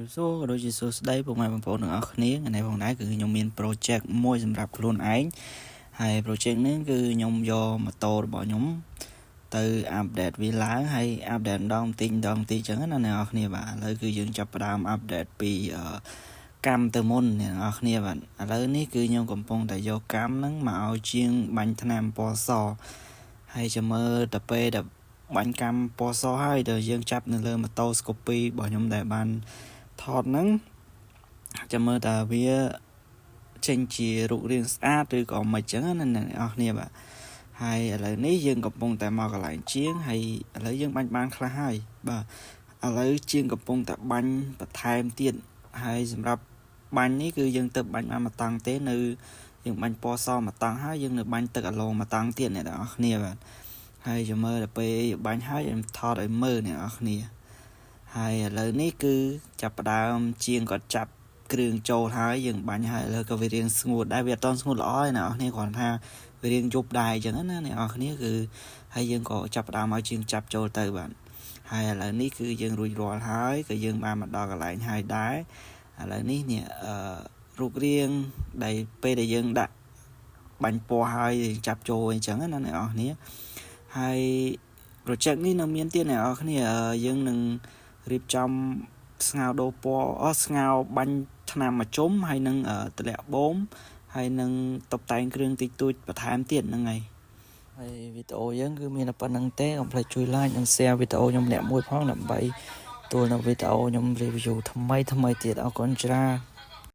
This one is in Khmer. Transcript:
រាបសួរក៏ដូចជាសួស្តីពុកម៉ែបងប្អូនទាំងអស់គ្នាថ្ងៃនេះផងដែរគឺខ្ញុំមាន project មួយសម្រាប់ខ្លួនឯងហើយ project នេះគឺខ្ញុំយកម៉ូតូរបស់ខ្ញុំទៅ update វាឡើងហើយ update ម្ដងបន្តិចម្ដងបន្តិចចឹងណាអ្នកនរគ្នាបាទឥឡូវគឺយើងចាប់ផ្ដើម update ពីកាំទៅមុនអ្នកនរគ្នាបាទឥឡូវនេះគឺខ្ញុំកំពុងតែយកកាំហ្នឹងមកឲ្យជាងបាញ់ថ្នាំពណ៌សហើយចាំមើលទៅពេលដែលបាញ់កាំពណ៌សហើយដល់យើងចាប់នៅលើម៉ូតូ Scoopy របស់ខ្ញុំដែលបានថតហ្នឹងចាំមើលតើវាចេញជារូបរាងស្អាតឬក៏មិនចឹងណាអ្នកនរគ្នាបាទហើយឥឡូវនេះយើងកំពុងតែមកកន្លែងជាងហើយឥឡូវយើងបាញ់បានខ្លះហើយបាទឥឡូវជាងកំពុងតែបាញ់បន្ថែមទៀតហើយសម្រាប់បាញ់នេះគឺយើងទៅបាញ់បានមួយតង់ទេនៅយើងបាញ់ពណ៌សមួយតង់ហើយយើងនៅបាញ់ទឹកអាឡូមួយតង់ទៀតអ្នកទាំងអស់គ្នាបាទហើយចាំមើលដល់ពេលបាញ់ហើយខ្ញុំថតឲ្យមើលអ្នកនរគ្នាហើយឥឡូវនេះគឺចាប់ផ្ដើមជាងគាត់ចាប់គ្រឿងចូលហើយយើងបាញ់ហើយឥឡូវក៏វារៀងស្ងួតដែរវាអត់តស្ងួតល្អទេអ្នកនរគ្នាគ្រាន់ថាវារៀងយប់ដែរអញ្ចឹងណាអ្នកនរគ្នាគឺហើយយើងក៏ចាប់ផ្ដើមឲ្យជាងចាប់ចូលទៅបាទហើយឥឡូវនេះគឺយើងរួចរាល់ហើយក៏យើងបានមកដល់កន្លែងហើយដែរឥឡូវនេះនេះអឺរូបរាងដែលពេលដែលយើងដាក់បាញ់ពណ៌ហើយចាប់ចូលអញ្ចឹងណាអ្នកនរគ្នាហើយ project នេះនៅមានទៀតអ្នកនរគ្នាយើងនឹងរៀបចំស្ងោដូរពណ៌អស់ស្ងោបាញ់ថ្នាំមួយជុំហើយនឹងតម្លាក់បូមហើយនឹងតុបតែងគ្រឿងតិចតួចបន្ថែមទៀតហ្នឹងហើយហើយវីដេអូយើងគឺមានតែប៉ុណ្្នឹងទេកុំភ្លេចជួយ like និង share វីដេអូខ្ញុំម្នាក់មួយផងដើម្បីទទួលនៅវីដេអូខ្ញុំ review ថ្មីថ្មីទៀតអរគុណច្រើន។